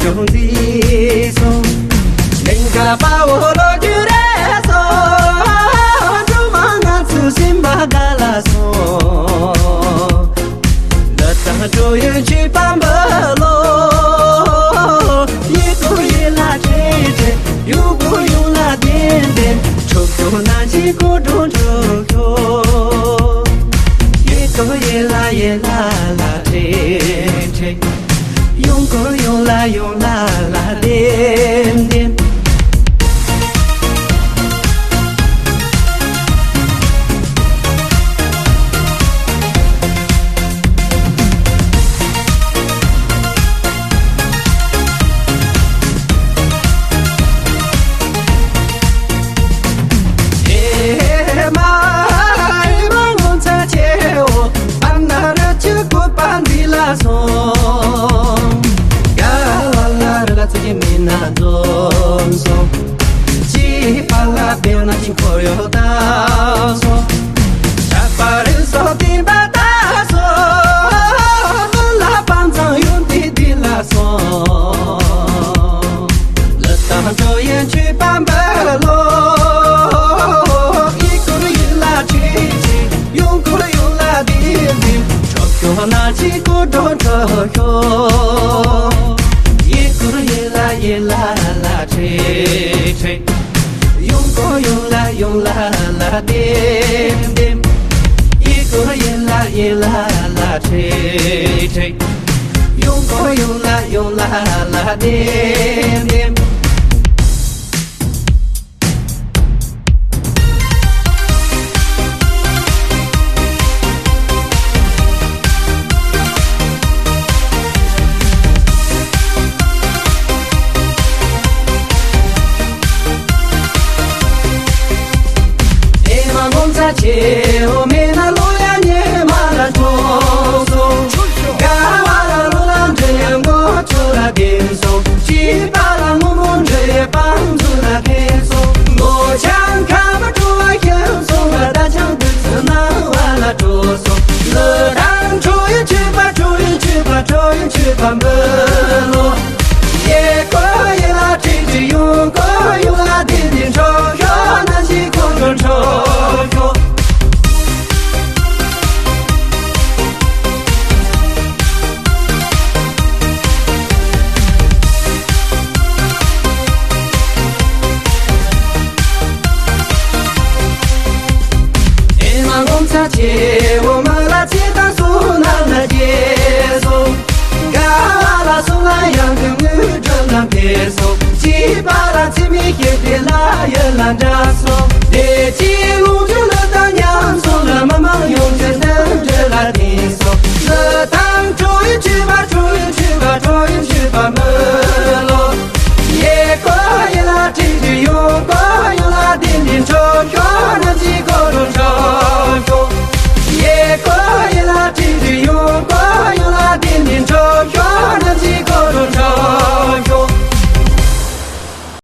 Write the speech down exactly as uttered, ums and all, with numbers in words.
ལྗོངས་འདི་སོང་། གླིང་ག་དཔའ་བོ་ལོ་རྒྱུས་རེད་སོང་། སྒྲོལ་མ་ང་ཚོའི་སེམས་པ་དགའ་ལ་སོང་། ལི་ཐང་ཁྲོ་ཡོན་ཆོས་པ་འབུམ་ལོ། ཡིད་སྐོར་ཡིད་ལ་དྲན་དྲན། ཡོང་སྒོ་ཡོང་ལ་བདེན་བདེན། འཁྲུག་འཁྲུག་ན་ཅི་ཀོ་འགྲོ་འགྲོ་ཤོག་ཡིད་སྐོར་ཡིད་ལ་ཡིད་ལ་ལ་དྲན་དྲན། ཡོང་སྐོར་ཡོང་ལ་ཡོང་ལ་ལ་བདེན་བདེན། ཨེ་མ་ཨེ་མ་ངོ་མཚར་ཆེའོ། ཨ་ན་ར་ཆུ་བཀོད་པ་འདི་ལ་སོང་། ག་བ་ལ་རི་ལ་ཚུགས་ཀྱི་མི་ན་འཛོམས་སོང་། ཅི་པ་ལ་བེའུ་ན་ཅིང་འཁོར་ཡོད་ད་སོང་། ཆགས་པ་རིག་སོགས་བསྟན་པ་ད་སོང་། ལ་པང་ཚང་ཡོད་དེ་འདི་ལ་སོང་། ལི་ཐང་ཁྲོ་ཡོན་ཆོས་པ་འབུམ་ལོ། ཡིད་སྐོར་ཡིད་ལ་ཁྲིད་ཁྲིད། ཡོང་སྐོར་ཡོང་ལ་བདེན་བདེན། འཁྲུག་ཤོར་ན་ཅི་ཀོ་འགྲོ་འགྲོ་ཤོག་ཡིད་སྐོར་ཡིད་ལ་ཡིད་ལ་ལ་ཁྲིད་ཁྲིད། ཡོང་སྐོར་ཡོང་ལ་ཡོང་ལ་ལ་བདེན་བདེན། ཡིད་སྐོར་ཡིད་ལ་ཡིད་ལ་ལ་ཁྲིད་ཁྲིད། ཡོང་སྐོར་ཡོང་ལ་ཡོང་ལ་ལ་བདེན་བདེན། ཨེ་མ་ངོ་མཚར་ཆེའོ། མེད་ན་ལོ་ཡ་ཉེ་མ་ལ་འགྲོ་སོང་། དགའ་བ་ལ་ལོ་ལ་འདྲེ་ཡ་མགོ་ཆུ་ལ་བསྡད་སོང་། སྐྱིད་པ་ལ་སྔོན་མོ་འདྲེ་ཡ་བང་མཛོད་ལ་ཕེབས་སོང་། མགོ་ཆང་ཁ་བ་བྲོ་བ་ཤར་སོང་བ། ད་ཆང་དུས་ཚོད་སྣང་བ་ལ་འགྲོ་སོང་། ལི་ཐང་ཁྲོ་ཡོན་ཆོས་པ། ཁྲོ་ཡོན་ཆོས་པ། ཁྲོ་ཡོན་ཆོས་པ་འབུམ་ལོ། ཡིད་སྐོར་ཡིད་ལ་ཁྲིད་ཁྲིད། ཡོང་སྐོར་ཡོང་ལ་བདེན་བདེན། འཁྲུག་ཤོར་ན་ཅི་ཀོ་འགྲོ་འགྲོ་ཤོག་ཨེ་མ་ངོ་མཚར་ཆེའོ། མ་ལ་ཚེ་དང་བསོད་ནམས་ལ་སྐྱེས་སོང་། དགའ་བ་ལ་སོང་ལ་ཡང་གི་དངོས་གྲུབ་ལ་ཕེབས་སོང་། སྐྱིད་པ་ལ་ཚེ་མི་ཤེས་པའི་ལ་ཡུལ་ལ་འདྲ་སོང་།